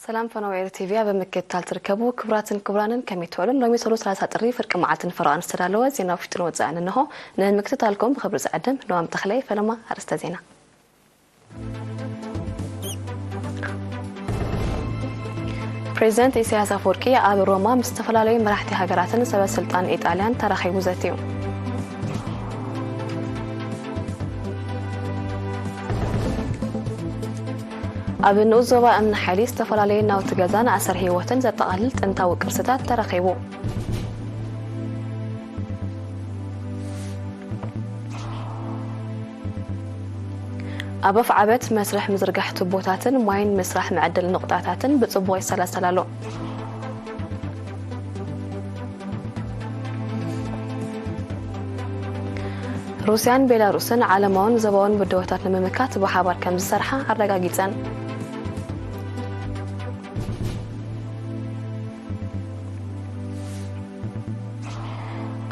ሰላም ፈነወ ኤሪ ቲቪ ኣብ ምክትታል ትርከቡ ክቡራትን ክቡራንን ከመይ ትውዕሉን? ሎሚ ሰሉስ ሰላሳ ጥሪ ፍርቂ መዓልቲ ንፈረቓ ዝተዳለወ ዜና ውሽጥን ወጻእን እንሆ። ንምክትታልኩም ብኽብሪ ዝዕድም ኖዋም ተኽለይ። ፈለማ ኣርእስተ ዜና። ፕሬዚደንት ኢሳያስ ኣፈወርቂ ኣብ ሮማ ምስ ዝተፈላለዩ መራሕቲ ሃገራትን ሰበ ስልጣን ኢጣልያን ተራኺቡ ዘትዩ። ኣብ ንኡስ ዞባ እምኒ ሓይሊ ዝተፈላለዩ ናውቲ ገዛን ኣሰር ህይወትን ዘጠቓልል ጥንታዊ ቅርስታት ተረኺቡ። ኣብ ኣፍዓበት መስርሕ ምዝርጋሕ ቱቦታትን ማይን ምስራሕ መዐደሊ ነቑጣታትን ብጽቡቕ ይሰላሰል ኣሎ። ሩስያን ቤላሩስን ዓለማውን ዞባውን ብድሆታት ንምምካት ብሓባር ከም ዝሰርሓ ኣረጋጊጸን።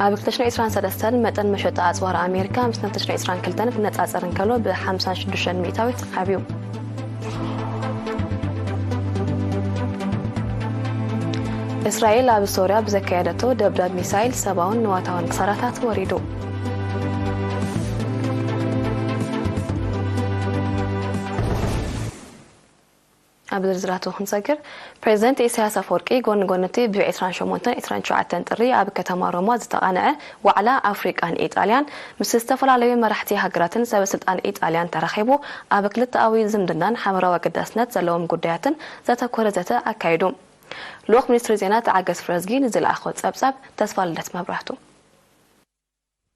ኣብ ክልተ ሽሕን ዕስራን ሰለስተን መጠን መሸጣ ኣጽዋር ኣሜሪካ ምስ ናይ ክልተ ሽሕን ዕስራን ክልተን ክነጻጸር እንከሎ ብ ሓምሳን ሽዱሽተን ሚእታዊት ዓብዩ። እስራኤል ኣብ ሶርያ ብዘካየደቶ ደብዳብ ሚሳይል ሰብኣውን ንዋታውን ክሳራታት ወሪዱ። ኣብ ዝርዝራቱ ክንሰግር፣ ፕሬዚደንት ኢሳያስ ኣፈወርቂ ጎኒ ጎኒ እቲ ብ ዕስራን ሸሞንተን ዕስራን ትሽዓተን ጥሪ ኣብ ከተማ ሮማ ዝተቓንዐ ዋዕላ ኣፍሪቃን ኢጣልያን ምስ ዝተፈላለዩ መራሕቲ ሃገራትን ሰበ ስልጣን ኢጣልያን ተራኺቡ ኣብ ክልተኣዊ ዝምድናን ሓበራዊ ኣገዳስነት ዘለዎም ጉዳያትን ዘተኮረ ዘተ ኣካይዱ። ልኡኽ ሚኒስትሪ ዜና ተዓገስ ፍረዝጊ ንዝለኣኾ ጸብጻብ ተስፋ ልደት መብራህቱ።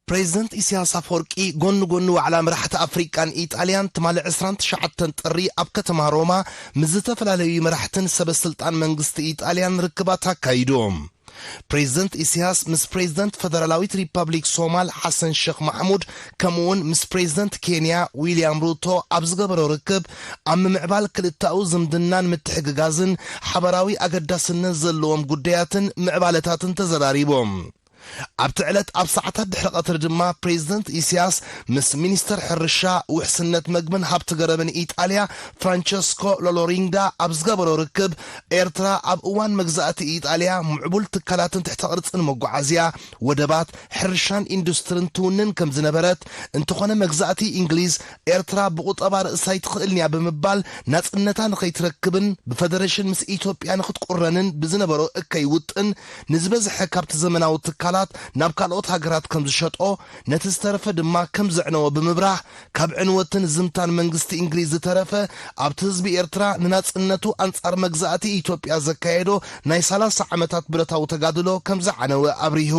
ፕሬዚደንት ኢሳያስ ኣፈወርቂ ጎኒ ጎኒ ዋዕላ መራሕቲ ኣፍሪቃን ኢጣልያን ትማሊ ዕስራን ትሽዓተን ጥሪ ኣብ ከተማ ሮማ ምስ ዝተፈላለዩ መራሕትን ሰበ ስልጣን መንግስቲ ኢጣልያን ርክባት ኣካይዱ። ፕሬዚደንት ኢሳያስ ምስ ፕሬዚደንት ፈደራላዊት ሪፐብሊክ ሶማል ሓሰን ሸኽ ማሕሙድ ከምኡውን ምስ ፕሬዚደንት ኬንያ ዊልያም ሩቶ ኣብ ዝገበሮ ርክብ ኣብ ምምዕባል ክልተኣዊ ዝምድናን ምትሕግጋዝን ሓበራዊ ኣገዳስነት ዘለዎም ጉዳያትን ምዕባለታትን ተዘራሪቦም። ኣብቲ ዕለት ኣብ ሰዓታት ድሕሪ ቀትሪ ድማ ፕሬዚደንት ኢሳያስ ምስ ሚኒስተር ሕርሻ፣ ውሕስነት መግብን ሃብቲ ገረብን ኢጣልያ ፍራንቸስኮ ሎሎሪንጋ ኣብ ዝገበሮ ርክብ፣ ኤርትራ ኣብ እዋን መግዛእቲ ኢጣልያ ምዕቡል ትካላትን ትሕተ ቅርጽን መጓዓዝያ፣ ወደባት፣ ሕርሻን ኢንዱስትርን ትውንን ከም ዝነበረት፣ እንተኾነ መግዛእቲ እንግሊዝ ኤርትራ ብቁጠባ ርእሳ ኣይትኽእልን እያ ብምባል ናጽነታ ንኸይትረክብን ብፈደረሽን ምስ ኢትዮጵያ ንኽትቁረንን ብዝነበሮ እከይ ውጥን ንዝበዝሐ ካብቲ ዘመናዊ ትካላት ናብ ካልኦት ሃገራት ከም ዝሸጦ፣ ነቲ ዝተረፈ ድማ ከም ዘዕነዎ ብምብራህ፣ ካብ ዕንወትን ዝምታን መንግስቲ እንግሊዝ ዝተረፈ ኣብቲ ህዝቢ ኤርትራ ንናጽነቱ ኣንጻር መግዛእቲ ኢትዮጵያ ዘካየዶ ናይ ሰላሳ ዓመታት ብረታዊ ተጋድሎ ከም ዝዓነወ ኣብሪሁ።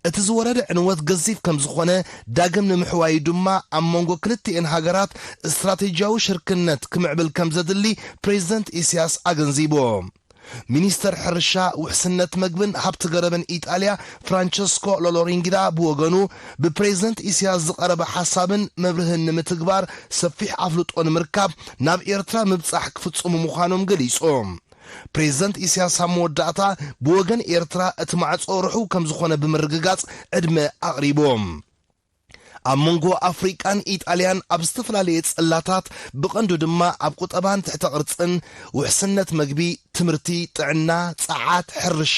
እቲ ዝወረደ ዕንወት ገዚፍ ከም ዝኾነ ዳግም ንምሕዋዩ ድማ ኣብ መንጎ ክልቲኤን ሃገራት ስትራቴጂያዊ ሽርክነት ክምዕብል ከም ዘድሊ ፕሬዚደንት ኢሳያስ ኣገንዚቡ። ሚኒስተር ሕርሻ፣ ውሕስነት መግብን ሃብቲ ገረብን ኢጣልያ ፍራንቸስኮ ሎሎሪንጊዳ ብወገኑ፣ ብፕሬዚደንት ኢሳያስ ዝቐረበ ሓሳብን መብርህን ንምትግባር ሰፊሕ ኣፍልጦ ንምርካብ ናብ ኤርትራ ምብጻሕ ክፍጽሙ ምዃኖም ገሊጹ። ፕሬዚደንት ኢሳያስ ኣብ መወዳእታ ብወገን ኤርትራ እቲ ማዕጾ ርሑው ከም ዝኾነ ብምርግጋጽ ዕድመ ኣቕሪቡ። ኣብ መንጎ ኣፍሪቃን ኢጣልያን ኣብ ዝተፈላለየ ጽላታት፣ ብቐንዱ ድማ ኣብ ቁጠባን ትሕተ ቅርጽን፣ ውሕስነት መግቢ፣ ትምህርቲ፣ ጥዕና፣ ጸዓት፣ ሕርሻ፣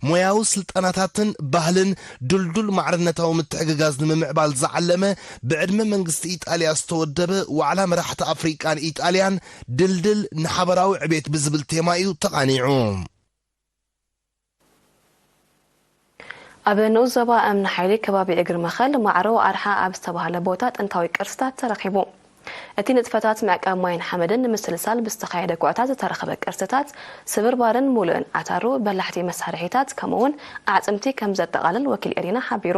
ሞያዊ ስልጠናታትን ባህልን ድልዱል ማዕርነታዊ ምትሕግጋዝ ንምምዕባል ዝዓለመ ብዕድመ መንግስቲ ኢጣልያ ዝተወደበ ዋዕላ መራሕቲ ኣፍሪቃን ኢጣልያን ድልድል ንሓበራዊ ዕቤት ብዝብል ቴማ እዩ ተቓኒዑ። ኣብ ንኡስ ዞባ እምኒ ሓይሊ ከባቢ እግሪ መኸል ማዕሮ ኣርሓ ኣብ ዝተባህለ ቦታ ጥንታዊ ቅርስታት ተረኺቡ። እቲ ንጥፈታት ምዕቃብ ማይን ሓመድን ንምስልሳል ብዝተኻየደ ኩዕታት ዝተረኸበ ቅርስታት ስብርባርን ሙሉእን ኣታሩ፣ በላሕቲ መሳርሒታት ከምኡውን ኣዕጽምቲ ከም ዘጠቓልል ወኪል ኤሪና ሓቢሩ።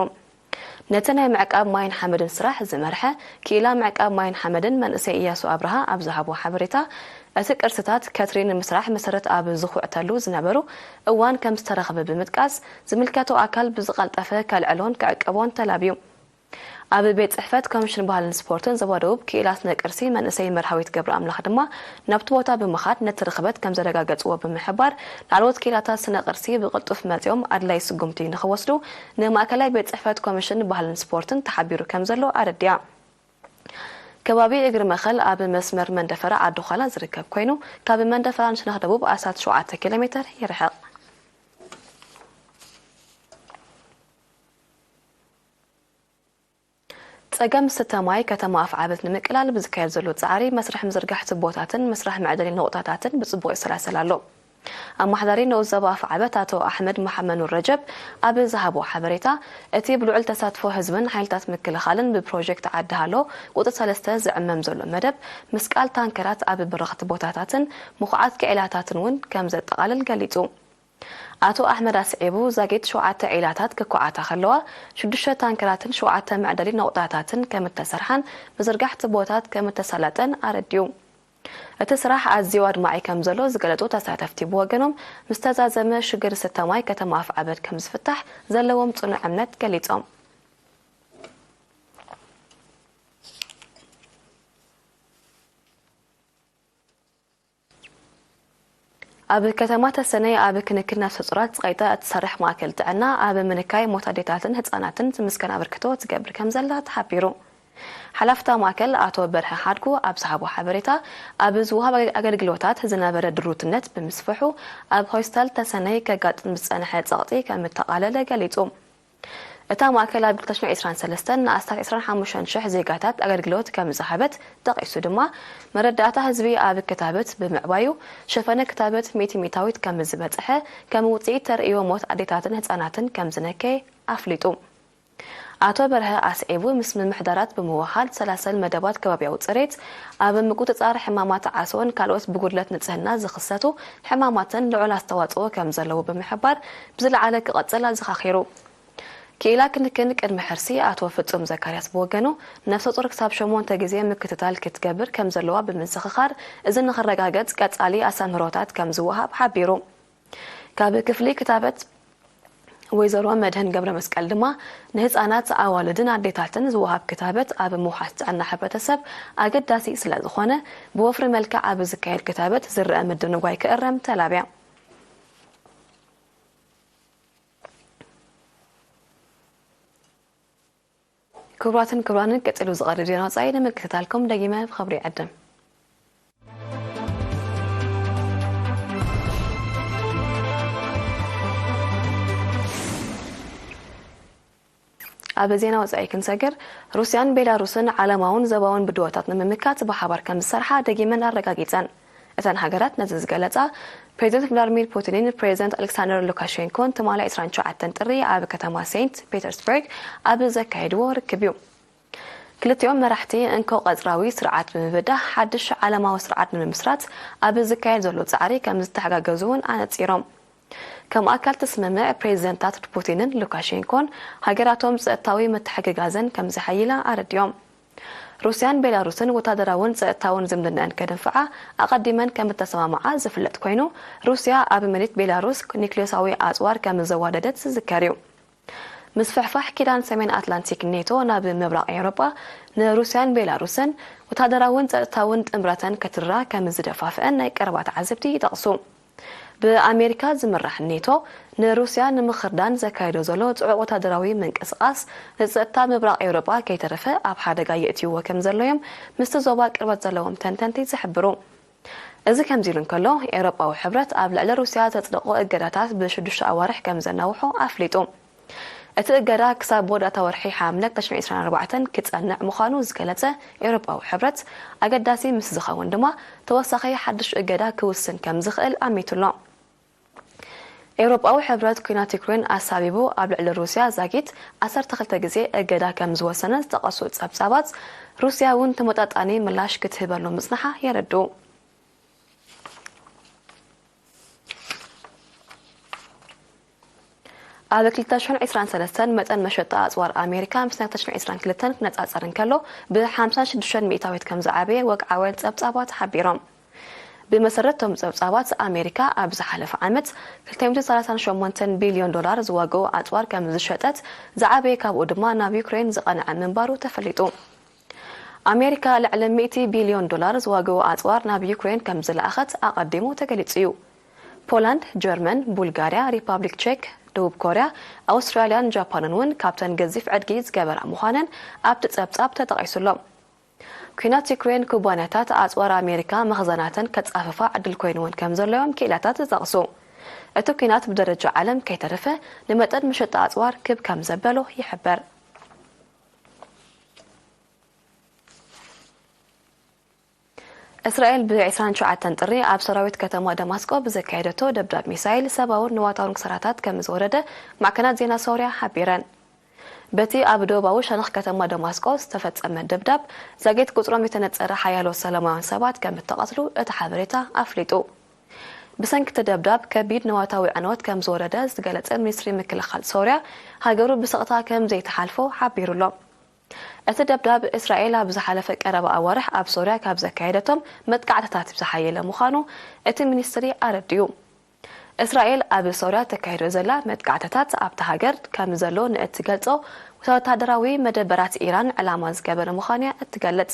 ነቲ ናይ ምዕቃብ ማይን ሓመድን ስራሕ ዝመርሐ ክኢላ ምዕቃብ ማይን ሓመድን መንእሰይ እያሱ ኣብርሃ ኣብ ዝሃቦ ሓበሬታ፣ እቲ ቅርስታት ከትሪ ንምስራሕ መሰረት ኣብ ዝኹዕተሉ ዝነበሩ እዋን ከም ዝተረኸበ ብምጥቃስ፣ ዝምልከቶ ኣካል ብዝቐልጠፈ ከልዕሎን ክዕቀቦን ተላብዩ። ኣብ ቤት ጽሕፈት ኮሚሽን ባህልን ስፖርትን ዞባ ደቡብ ክኢላ ስነ ቅርሲ መንእሰይ መርሃዊት ገብረ ኣምላኽ ድማ ናብቲ ቦታ ብምኻድ ነቲ ርኽበት ከም ዘረጋገጽዎ ብምሕባር፣ ላዕለዎት ክኢላታት ስነ ቅርሲ ብቕልጡፍ መጺኦም ኣድላይ ስጉምቲ ንኽወስዱ ንማእከላይ ቤት ጽሕፈት ኮሚሽን ባህልን ስፖርትን ተሓቢሩ ከም ዘሎ ኣረዲኣ። ከባቢ እግሪ መኸል ኣብ መስመር መንደፈራ ዓዲ ዃላ ዝርከብ ኮይኑ፣ ካብ መንደፈራ ንሸነኽ ደቡብ ኣስታት ሸውዓተ ኪሎ ሜተር ይርሕቕ። ጸገም ዝስተ ማይ ከተማ ኣፍዓበት ንምቅላል ብዝካየድ ዘሎ ጻዕሪ፣ መስርሕ ምዝርጋሕ ቱቦታትን ምስራሕ መዕደሊ ነቑጣታትን ብጽቡቕ ይሰላሰል ኣሎ። ኣመሓዳሪ ንኡስ ዞባ ኣፍዓበት ኣቶ ኣሕመድ መሓመኑር ረጀብ ኣብ ዝሃቦ ሓበሬታ፣ እቲ ብልዑል ተሳትፎ ህዝብን ሓይልታት ምክልኻልን ብፕሮጀክት ዓዲ ሃሎ ቁጽሪ ሰለስተ ዝዕመም ዘሎ መደብ፣ ምስቃል ታንከራት ኣብ በረኽቲ ቦታታትን ምኹዓት ክዒላታትን እውን ከም ዘጠቓልል ገሊጹ። ኣቶ ኣሕመድ ኣስዒቡ፣ ዛጊት ሸውዓተ ዒላታት ክኳዓታ ከለዋ፣ ሽዱሽተ ታንከራትን ሸውዓተ መዕደሊ ነቑጣታትን ከም እተሰርሓን ምዝርጋሕ ቱቦታት ከም እተሳለጠን ኣረዲኡ። እቲ ስራሕ ኣዝዩ ኣድማዒ ከም ዘሎ ዝገለጹ ተሳተፍቲ ብወገኖም፣ ምስ ተዛዘመ ሽግር ዝስተ ማይ ከተማ ኣፍዓበት ከም ዝፍታሕ ዘለዎም ጽኑዕ እምነት ገሊጾም። ኣብ ከተማ ተሰነይ ኣብ ክንክን ነፍሰ ጡራት ጸቒጣ እትሰርሕ ማእከል ጥዕና፣ ኣብ ምንካይ ሞት ኣዴታትን ህጻናትን ዝምስገን ኣበርክቶ ትገብር ከም ዘላ ተሓቢሩ። ሓላፍታ ማእከል ኣቶ በርሀ ሓድጉ ኣብ ዝሃቦ ሓበሬታ፣ ኣብ ዝወሃብ ኣገ-፣ ኣገልግሎታት ዝነበረ ድሩትነት ብምስፍሑ፣ ኣብ ሆስፒታል ተሰነይ ከጋጥም ዝጸንሐ ጸቕጢ ከም እተቓለለ ገሊጹ። እታ ማእከል ኣብ ክልተ ሽሕን ዕስራን ሰለስተን ንኣስታት ዕስራን ሓሙሽተን ሽሕ ዜጋታት ኣገልግሎት ከም ዝሃበት ጠቒሱ ድማ፣ መረዳእታ ህዝቢ ኣብ ክታበት ብምዕባዩ፣ ሸፈነ ክታበት ሚእቲ ሚእታዊት ከም ዝበጽሐ፣ ከም ውጽኢት ተርእዮ ሞት ኣዴታትን ህጻናትን ከም ዝነከየ ኣፍሊጡ። ኣቶ በርሀ ኣስዒቡ፣ ምስ ምምሕዳራት ብምውሃድ ሰላሰል መደባት ከባብያዊ ጽሬት፣ ኣብ ምቁጽጻር ሕማማት ዓሶን ካልኦት ብጉድለት ንጽህና ዝኽሰቱ ሕማማትን ልዑል ኣስተዋጽኦ ከም ዘለዎ ብምሕባር፣ ብዝለዓለ ክቐጽል ኣዘኻኺሩ። ክኢላ ክንክን ቅድሚ ሕርሲ ኣቶ ፍጹም ዘካርያስ ብወገኑ፣ ነፍሰ ጡር ክሳብ ሸሞንተ ግዜ ምክትታል ክትገብር ከም ዘለዋ ብምዝኽኻር፣ እዚ ንኽረጋገጽ ቀጻሊ ኣሳምህሮታት ከም ዝወሃብ ሓቢሩ። ካብ ክፍሊ ክታበት ወይዘሮ መድህን ገብረ መስቀል ድማ፣ ንህጻናት፣ ኣዋልድን ኣዴታትን ዝወሃብ ክታበት ኣብ ምውሓስ ጥዕና ሕብረተሰብ ኣገዳሲ ስለ ዝኾነ፣ ብወፍሪ መልክዕ ኣብ ዝካየድ ክታበት ዝረአ ምድንጓይ ክእረም ተላብያ። ክቡራትን ክቡራንን፣ ቀጺሉ ዝቐርብ ዜና ወጻኢ ንምክትታልኩም ደጊመ ብኽብሪ ይዕድም። ኣብ ዜና ወጻኢ ክንሰግር፣ ሩስያን ቤላሩስን ዓለማውን ዞባውን ብድሆታት ንምምካት ብሓባር ከም ዝሰርሓ ደጊመን ኣረጋጊጸን። እተን ሃገራት ነዚ ዝገለጻ፣ ፕሬዚደንት ቭላድሚር ፑቲንን ፕሬዚደንት ኣሌክሳንደር ሉካሼንኮን ትማሊ ዕስራን ትሽዓተን ጥሪ ኣብ ከተማ ሴንት ፔተርስበርግ ኣብ ዘካየድዎ ርክብ እዩ። ክልቲኦም መራሕቲ፣ እንኮ ቀጽራዊ ስርዓት ብምብዳህ ሓድሽ ዓለማዊ ስርዓት ንምምስራት ኣብ ዝካየድ ዘሎ ጻዕሪ ከም ዝተሓጋገዙ እውን ኣነጺሮም። ከም ኣካል እቲ ስምምዕ፣ ፕሬዚደንታት ፑቲንን ሉካሼንኮን ሃገራቶም ጸጥታዊ ምትሕግጋዘን ከም ዘሐይላ ኣረዲኦም። ሩስያን ቤላሩስን ወታደራውን ጸጥታውን ዝምድናኣን ከደንፍዓ ኣቐዲመን ከም እተሰማምዓ ዝፍለጥ ኮይኑ፣ ሩስያ ኣብ መሬት ቤላሩስ ኒክሌሳዊ ኣጽዋር ከም ዘዋደደት ዝዝከር እዩ። ምስፍሕፋሕ ኪዳን ሰሜን ኣትላንቲክ ኔቶ ናብ ምብራቕ ኤውሮጳ፣ ንሩስያን ቤላሩስን ወታደራውን ጸጥታውን ጥምረተን ከትርራ ከም ዝደፋፍአን ናይ ቀረባ ተዓዘብቲ ይጠቕሱ። ብኣሜሪካ ዝምራሕ ኔቶ፣ ንሩስያ ንምኽርዳን ዘካየዶ ዘሎ ጽዑቕ ወታደራዊ ምንቅስቓስ፣ ንጸጥታ ምብራቕ ኤውሮጳ ከይተረፈ ኣብ ሓደጋ የእትይዎ ከም ዘሎ እዮም ምስቲ ዞባ ቅርበት ዘለዎም ተንተንቲ ዝሕብሩ። እዚ ከምዚ ኢሉ እንከሎ፣ ኤውሮጳዊ ሕብረት ኣብ ልዕሊ ሩስያ ዘጽደቖ እገዳታት ብሽዱሽተ ኣዋርሕ ከም ዘናውሖ ኣፍሊጡ። እቲ እገዳ ክሳብ መወዳእታ ወርሒ ሓምለ ክልተ ሽሕን ዕስራን ኣርባዕተን ክጸንዕ ምዃኑ ዝገለጸ ኤውሮጳዊ ሕብረት፣ ኣገዳሲ ምስ ዝኸውን ድማ ተወሳኺ ሓድሽ እገዳ ክውስን ከም ዝኽእል ኣሚቱ ኣሎ። ኤውሮጳዊ ሕብረት፣ ኲናት ዩክሬን ኣሳቢቡ ኣብ ልዕሊ ሩስያ ዛጊት ዓሰርተ ክልተ ግዜ እገዳ ከም ዝወሰነ ዝጠቐሱ ጸብጻባት፣ ሩስያ እውን ተመጣጣኒ ምላሽ ክትህበሉ ምጽንሓ የረድኡ። ኣብ ክልተ ሽሕን ዕስራን ሰለስተን መጠን መሸጣ ኣጽዋር ኣሜሪካ ምስ ናይ ክልተ ሽሕን ዕስራን ክልተን ክነጻጸር እንከሎ፣ ብ ሓምሳን ሽዱሽተን ሚእታዊት ከም ዝዓበየ ወግዓውያን ጸብጻባት ሓቢሮም። ብመሰረት እቶም ጸብጻባት፣ ኣሜሪካ ኣብ ዝሓለፈ ዓመት ክልተ ሚእቲ ሰላሳን ሸሞንተን ቢልዮን ዶላር ዝዋግኡ ኣጽዋር ከም ዝሸጠት፣ ዝዓበየ ካብኡ ድማ ናብ ዩክሬን ዝቐንዐ ምንባሩ ተፈሊጡ። ኣሜሪካ ልዕሊ ሚእቲ ቢልዮን ዶላር ዝዋግኡ ኣጽዋር ናብ ዩክሬን ከም ዝለኣኸት ኣቐዲሙ ተገሊጹ እዩ። ፖላንድ፣ ጀርመን፣ ቡልጋርያ፣ ሪፓብሊክ ቼክ፣ ደቡብ ኮርያ፣ ኣውስትራልያን ጃፓንን እውን ካብተን ገዚፍ ዕድጊ ዝገበራ ምዃነን ኣብቲ ጸብጻብ ተጠቒሱ ኣሎ። ኲናት ዩክሬን ኩባንያታት ኣጽዋር ኣሜሪካ መኽዘናተን ከጻፍፋ ዕድል ኮይንወን ከም ዘሎ እዮም ክኢላታት ዝጠቕሱ። እቲ ኲናት ብደረጃ ዓለም ከይተረፈ ንመጠን መሸጣ ኣጽዋር ክብ ከም ዘበሎ ይሕበር። እስራኤል ብ ዕስራን ሸውዓተን ጥሪ ኣብ ሰራዊት ከተማ ደማስቆ ብዘካየደቶ ደብዳብ ሚሳይል ሰብኣውን ንዋታውን ክሳራታት ከም ዝወረደ ማዕከናት ዜና ሶርያ ሓቢረን። በቲ ኣብ ደቡባዊ ሸነኽ ከተማ ደማስቆ ዝተፈጸመ ደብዳብ ዛጌት ቁጽሮም የተነጸረ ሓያሎ ሰላማውያን ሰባት ከም እተቐትሉ እቲ ሓበሬታ ኣፍሊጡ። ብሰንኪ እቲ ደብዳብ ከቢድ ንዋታዊ ዕንወት ከም ዝወረደ ዝገለጸ ሚኒስትሪ ምክልኻል ሶርያ፣ ሃገሩ ብስቕታ ከም ዘይትሓልፎ ሓቢሩሎ። እቲ ደብዳብ እስራኤል ኣብ ዝሓለፈ ቀረባ ኣዋርሕ ኣብ ሶርያ ካብ ዘካየደቶም መጥቃዕትታት ዝሓየለ ምዃኑ እቲ ሚኒስትሪ ኣረዲኡ። እስራኤል ኣብ ሶርያ ተካይዶ ዘላ መጥቃዕትታት ኣብታ ሃገር ከም ዘሎ ንእትገልጾ ወታደራዊ መደበራት ኢራን ዕላማ ዝገበረ ምዃኑ እያ እትገልጽ።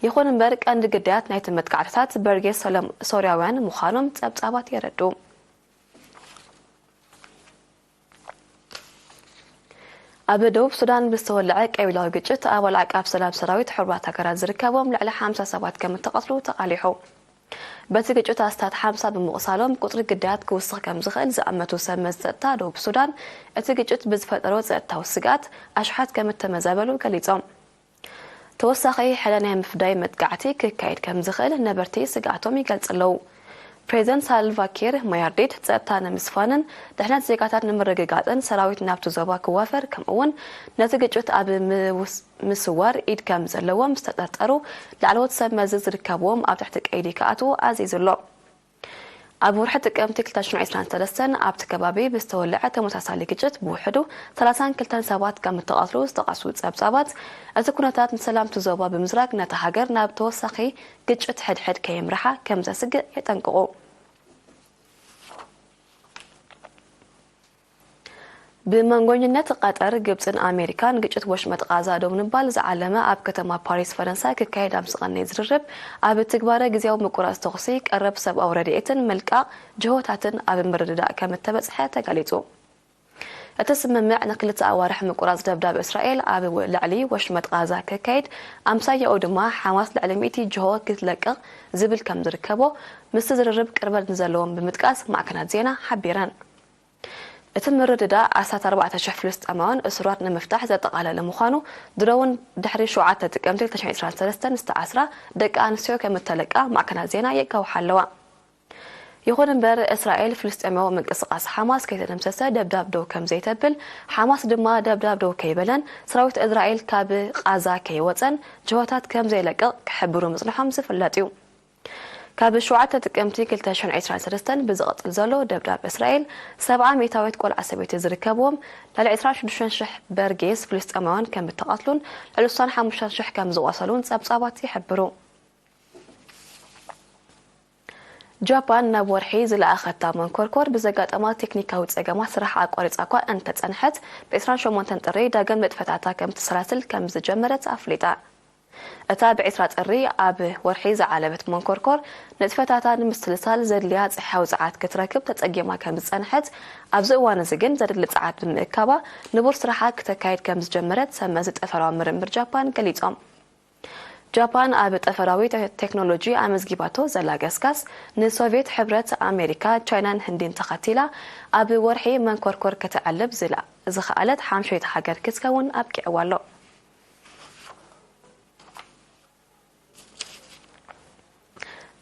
ይኹን እምበር ቀንዲ ግዳያት ናይቲ መጥቃዕትታት በርጌስ ሰለም-፣ ሶርያውያን ምዃኖም ጸብጻባት የረድኡ። ኣብ ደቡብ ሱዳን ብዝተወለዐ ቀቢላዊ ግጭት ኣባል ዓቃብ ሰላም ሰራዊት ሕቡራት ሃገራት ዝርከቦም ልዕሊ ሓምሳ ሰባት ከም እተቐትሉ ተቓሊሑ። በቲ ግጭት ኣስታት ሓምሳ ብምቑሳሎም ቁጽሪ ግዳያት ክውስኽ ከም ዝኽእል ዝኣመቱ ሰብ መዚ ጸጥታ ደቡብ ሱዳን፣ እቲ ግጭት ብዝፈጠሮ ጸጥታዊ ስግኣት ኣሽሓት ከም እተመዛበሉ ገሊጾም። ተወሳኺ ሕነ ናይ ምፍዳይ መጥቃዕቲ ክካየድ ከም ዝኽእል ነበርቲ ስግኣቶም ይገልጽ ኣለዉ። ፕሬዚደንት ሳልቫ ኪር ማያርዲት ጸጥታ ንምስፋንን ድሕነት ዜጋታት ንምርግጋጽን ሰራዊት ናብቲ ዞባ ክዋፈር ከምኡ እውን ነቲ ግጭት ኣብ ምውስ-፣ ምስዋር ኢድ ከም ዘለዎም ዝተጠርጠሩ ላዕለዎት ሰብ መዚ ዝርከብዎም ኣብ ትሕቲ ቀይዲ ክኣትዉ ኣዚዙ ኣሎ። ኣብ ወርሒ ጥቅምቲ ክልተ ሽሕን ዕስራን ሰለስተን ኣብቲ ከባቢ ብዝተወለዐ ተመሳሳሊ ግጭት ብውሕዱ ሰላሳን ክልተን ሰባት ከም እተቐትሉ ዝጠቐሱ ጸብጻባት፣ እቲ ኩነታት ንሰላምቲ ዞባ ብምዝራግ ነታ ሃገር ናብ ተወሳኺ ግጭት ሕድሕድ ከየምርሓ ከም ዘስግእ የጠንቅቑ። ብመንጎኝነት ቀጠር፣ ግብጽን ኣሜሪካን ግጭት ወሽመጥ ቃዛ ደው ንምባል ዝዓለመ ኣብ ከተማ ፓሪስ ፈረንሳ ክካየድ ኣብ ዝቐነየ ዝርርብ፣ ኣብ ትግባረ ግዝያዊ ምቁራጽ ተኹሲ፣ ቀረብ ሰብኣዊ ረድኤትን ምልቃቕ ጅሆታትን ኣብ ምርድዳእ ከም እተበጽሐ ተገሊጹ። እቲ ስምምዕ ንክልተ ኣዋርሕ ምቁራጽ ደብዳብ እስራኤል ኣብ ልዕሊ ወሽመጥ ቃዛ ክካየድ፣ ኣምሳያኡ ድማ ሓማስ ልዕሊ ሚእቲ ጅሆ ክትለቅቕ ዝብል ከም ዝርከቦ ምስቲ ዝርርብ ቅርበት ንዘለዎም ብምጥቃስ ማዕከናት ዜና ሓቢረን። እቲ ምርድዳእ ኣስታት ኣርባዕተ ሽሕ ፍልስጤማውያን እሱራት ንምፍታሕ ዘጠቓለለ ምዃኑ፣ ድሮ እውን ድሕሪ ሸውዓተ ጥቅምቲ ክልተ ሽሕን ዕስራን ሰለስተን ዝተኣስራ ደቂ ኣንስትዮ ከም እተለቃ ማዕከናት ዜና የጋውሓ ኣለዋ። ይኹን እምበር፣ እስራኤል ፍልስጤማዊ ምንቅስቓስ ሓማስ ከይተደምሰሰ ደብዳብ ደው ከም ዘይተብል፣ ሓማስ ድማ ደብዳብ ደው ከይበለን ሰራዊት እስራኤል ካብ ቓዛ ከይወጸን ጅሆታት ከም ዘይለቅቕ ክሕብሩ ምጽንሖም ዝፍለጥ እዩ። ካብ ሸውዓተ ጥቅምቲ ክልተ ሽሕን ዕስራን ሰለስተን ብዝቕጽል ዘሎ ደብዳብ እስራኤል፣ ሰብዓ ሚእታዊት ቆልዓ ሰበይቲ ዝርከብዎም ልዕሊ ዕስራን ሽዱሽተን ሽሕ በርጌስ ፍልስጤማውያን ከም እተቐትሉን ልዕሊ ስሳን ሓሙሽተን ሽሕ ከም ዝቖሰሉን ጸብጻባት ይሕብሩ። ጃፓን ናብ ወርሒ ዝለኣኸታ መንኮርኮር ብዘጋጠማ ቴክኒካዊ ጸገማት ስራሕ ኣቋሪጻ እኳ እንተጸንሐት፣ ብ ዕስራን ሸሞንተን ጥሪ ዳግም ንጥፈታታ ከም ትሰላስል ከም ዝጀመረት ኣፍሊጣ። እታ ብ ዕስራ ጥሪ ኣብ ወርሒ ዝዓለበት መንኮርኮር፣ ንጥፈታታ ንምስልሳል ዘድልያ ጽሕያዊ ጸዓት ክትረክብ ተጸጊማ ከም ዝጸንሐት፣ ኣብዚ እዋን እዚ ግን ዘድሊ ጸዓት ብምእካባ ንቡር ስራሓ ክተካይድ ከም ዝጀመረት ሰብ መዚ ጠፈራዊ ምርምር ጃፓን ገሊጾም። ጃፓን ኣብ ጠፈራዊ ተ-፣ ቴክኖሎጂ ኣመዝጊባቶ ዘላ ገስጋስ፣ ንሶቪየት ሕብረት፣ ኣሜሪካ፣ ቻይናን ህንዲን ተኸቲላ ኣብ ወርሒ መንኮርኮር ከተዕልብ ዝላ-፣ ዝኸኣለት ሓምሸይቲ ሃገር ክትከውን ኣብቂዕዋ ኣሎ።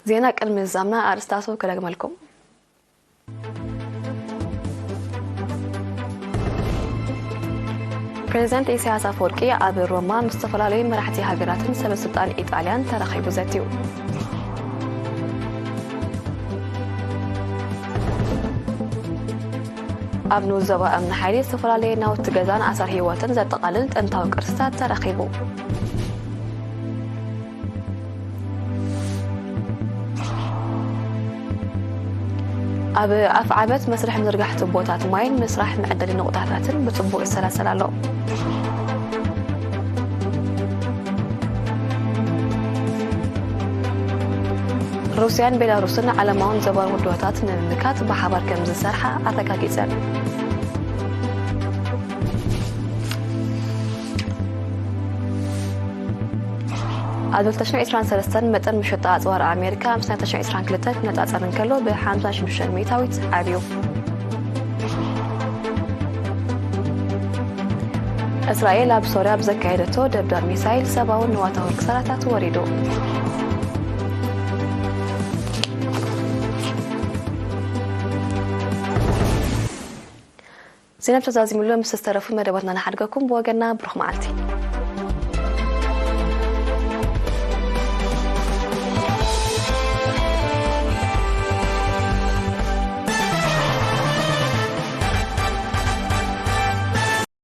ዜና ቅድሚ ምዝዛምና ኣርእስታቱ ክደግመልኩም። ፕሬዚደንት ኢሳያስ ኣፈወርቂ ኣብ ሮማ ምስ ዝተፈላለዩ መራሕቲ ሃገራትን ሰበስልጣን ኢጣልያን ተራኺቡ ዘትዩ። ኣብ ንኡስ ዞባ እምኒ ሓይሊ ዝተፈላለየ ናውቲ ገዛን ኣሰር ህይወትን ዘጠቓልል ጥንታዊ ቅርስታት ተረኺቡ። ኣብ ኣፍዓበት መስርሕ ምዝርጋሕ ቱቦታት ማይን ምስራሕ መዐደሊ ነቑጣታትን ብጽቡቕ ይሰላሰል ኣሎ። ሩስያን ቤላሩስን ዓለማውን ዞባን ውድባታት ንምምካት ብሓባር ከም ዝሰርሓ ኣረጋጊጸን። ኣብ ክልተ ሽሕን ዕስራን ሰለስተን መጠን መሸጣ ኣጽዋር ኣሜሪካ ምስ ናይ ክልተ ሽሕን ዕስራን ክልተን ክነጻጸር እንከሎ ብ ሓምሳ ሽዱሽተ ሚእታዊት ዓብዩ። እስራኤል ኣብ ሶርያ ብዘካየደቶ ደብዳብ ሚሳይል ሰብኣውን ንዋታውን ክሳራታት ወሪዱ። ዜና ተዛዚሙሉ። ምስ ዝተረፉ መደባትና ንሓድገኩም። ብወገና ብሩኽ መዓልቲ።